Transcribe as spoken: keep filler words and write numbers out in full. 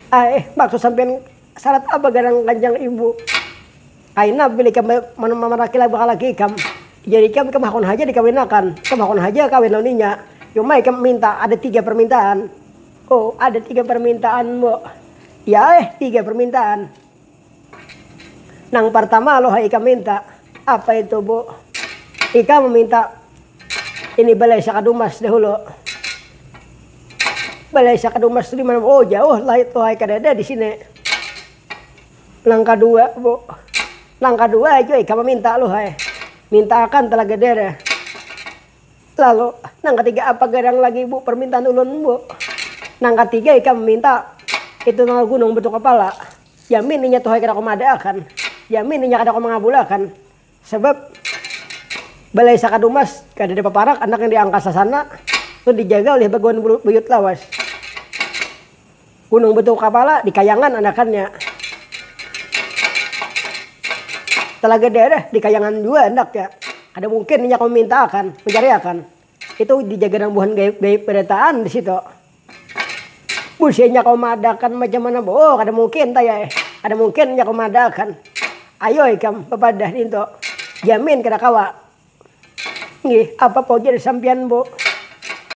Ah, eh, maksud sampean syarat apa garang kanjang ibu? Kaina bila ikam mamaraki laba kalaki ikam. Jadi ikam, ikam hakun haja dikawinakan. Ikam hakun haja kawin lawan inya. Cuma ikam minta, ada tiga permintaan. Oh, ada tiga permintaan, Bu. Ya, eh, tiga permintaan. Nang pertama lo hai ikam minta. Apa itu, Bu? Ikam meminta ini balai sakadumas dahulu. Balai sakadumas itu di mana? Oh, jauh lah itu hai, kadada di sini. Nang kedua, Bu. Nang kedua aja ikam minta lo hai. Minta akan Talaga Darah. Lalu, nang ketiga apa garang lagi, Bu, permintaan ulun, Bu? Nang ketiga ikam minta itu nang gunung batu kapala. Jamin inya tuh hai kada aku madaakan. Jamin inya kada aku mangabulakan. Sebab balai sakadumas kada ada paparak anak yang di angkasa sana tu dijaga oleh baguan buyut lawas. Gunung batu kapala di kayangan anakannya. Talaga Darah di kayangan jua andaknya. Kada mungkin inya kawa meminta akan, mencari akan. Itu dijaga nang buhan gaib-gaib barataan di situ. Businya kawa maadakan macam mana, Bu? Oh, kada mungkin taya eh. Kada mungkin inya kawa maadakan. Ayo ikam bapadah nintu. Jamin kada kawa. Nggih, apa pau jar sampiyan, Bu?